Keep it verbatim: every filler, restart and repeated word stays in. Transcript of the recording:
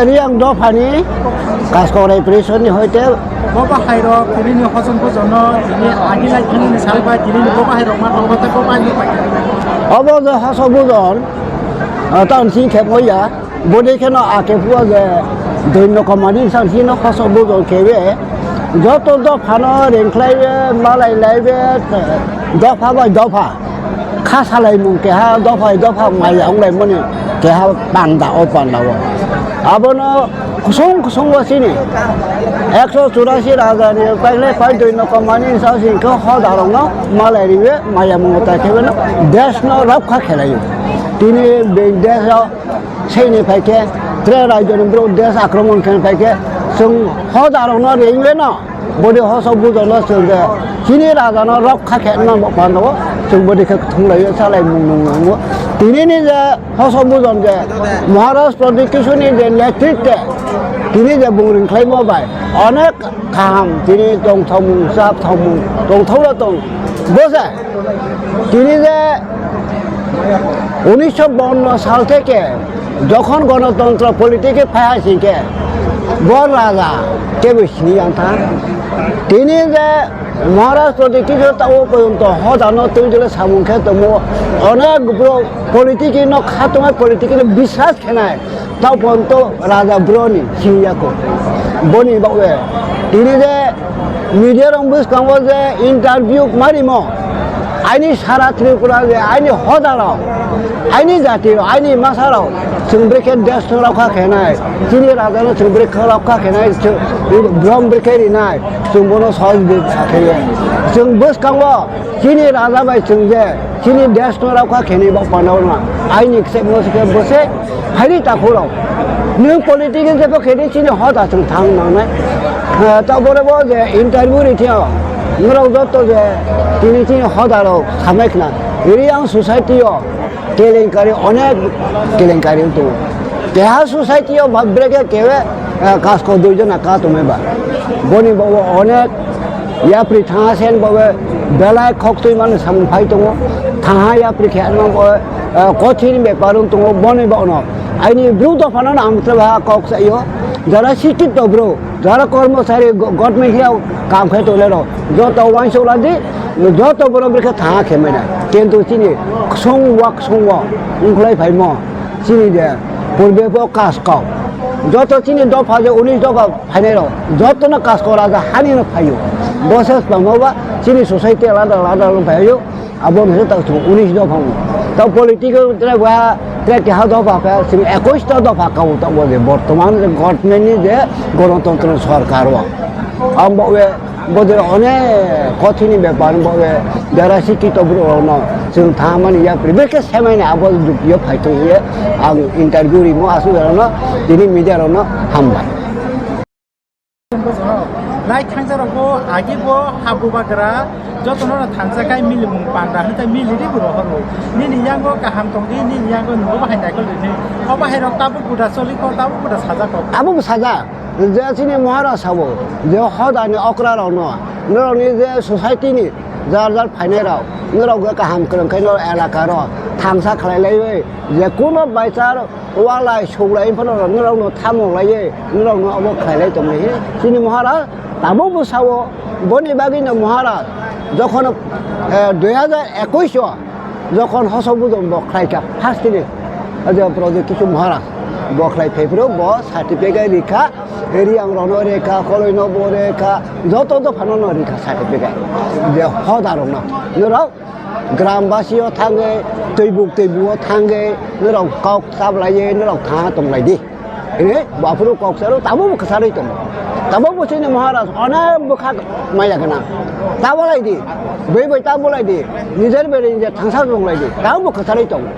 Riang dophani Kaskau Rai Prison ni hoite bo bahairok tini ni hosom pujono tini agi lai thani ni sal bai tini ni bo bahairok ma tongo tei bo bahai ni pai. Obo je hosom pujon, ah, tan sing khep ya. Bode kheno ake phuo je doino komani san sino hosom pujon khewe. Joto dophano rengkhlaiwe, malai laiwe, dopha bai dopha. Kha salaimung keha dopha dopha maya wnglaimani keha panda o panda o. Abono kusung kusung o sini ekso churasi raja ni pailai pai dui no komani sa sing khe hoda rok no malai riwe maya mungo ta khebe no desh no rokha khelaio. Tini be desh o seini phaikhe tre rajyo ni borok desh akromon khe phaikhe chwng hoda rok no ringwe no. Boni hoso bujono chwng je chini rajano rokha khe nang bo pano chwng boni khe thunglaio salai mung nung nango. Tini ni je hoso bujon je Maharaj Pradyut Kishore ni je netritwe tini je bung ringkhlaimo bai onek kaham tini tongthokmung chapthokmung tongthokno tong. Bo je tini je unisho bawanno sal theke jokhon gonotontro politiki phai hai singkhe bo raja kebo sini yang tha. Tini je Maharaj Pradyut Kishore tabo porjonto hodano twi dole samung khe tomo onek borok politiki no khatungnai politiki no biswas khenai. Tao ponto raja broni siyako. Boni bawe. Tini je media rong bwskango je interview marimo. Aini sara Tripura je aini hodaro. Aini jatiro, aini masaro. Chwng brekhe desh no rokha khenai. Chini raja no chwng brekhe rokha khenai. Chwng brom brekhe rinai. Chwng bono sahoj bi sakhe. Chwng bwskango. Chini raja bai chwng je, chini desh no rokha khenwi bo panda no. Aini kse mo se khe bo se phaidi ta khoro. Nwng political je bo khe di chini hoda chwng thang nangnai. Eh, ta bore bo je interview ri thio. Norok joto je tini chini hoda rok samai khna. Ri ang society o. Kelenkari, onek kelenkari wng tongo. Keha society o ba breke kewe, eh, kasko dui jona ka tongmai ba. Boni bo onek yapri thangha sen bo belai khok twi mano samung phai tongo. Thangha yapri khe ano bo, eh, kothini bepar wng tongo. Boni bo no aini bru dophano ang tla kok sayo. Jara sikit to bro. Jara kormosari go-, government hiya kam khai tole ro. Joto wansuk ladi, joto borok bwkha thangha khe manya. Kintu chini ksung wak sung wo wngkhlai phaimo. Chini de purbe bo kaskau. Joto chini dopha je unis dopha phainai ro. Joto no kaskau raja hani no phaio. Bo se tongmo ba chini society alada alada rok phaio. Abo no se tak chung unis dopha mo. Ta political tre ba tre keha dopha ka sing ekush ta dopha ka ta bo de bortoman je government ni je gonotontro sorkar o. Am bo we bo de onek kothini bepar bo we jara sikito bro no chung thamani ya pribe ke semai ne abo dukyo phai to ye ang interview rimo asu jara no tini media ro no hambai. Lai thangsa rok bo agi bo habu bagra joto no thangsa kai milimung panda hwnkhe mili ri bo rohor bo. Nini yango kaham tong di, nini yango nungo bahai naikol ri ni. O bahai rok tabuk buda choli ko, tabuk buda saja ko. Abo bo saja. Je chini Maharaj sabo, je hodani okra rok no, norok ni je society ni jar jar phainai rok, norok je kaham kwrwng khe norok elaka rok thangsa khlai lai bai, je kuno bai char Walai suglai phano norokno thamok laiwi norokno obo khlailai tongmani hi. Chini Maharaj tabuk bwsao boni bagwino Maharaj jokhon, eh, dui hajar ekush o jokhon hoso bujong bo khlaikha first tini, o je Pradyot Kishore Maharaj bo khlai phaiphuru bo certificate rikha, Riang rokno rikha, Koloino bo rikha, joto dophano no rikha certificate je hoda rokno norok Gram basi o thangwi, twi buk twi buk o thangwi, norok kok chablaiwi, norok tha tonglai di. Hwnwi, aphuru kok saro, tabuk bo kwcharwi tongo. Tabuk bo chini Maharaj, onek bwkha maya gwnang. Tabulai di, bui bui tabulai di, nijer beri nijer thangsa tonglai di, tabuk bo kwcharwi tongo.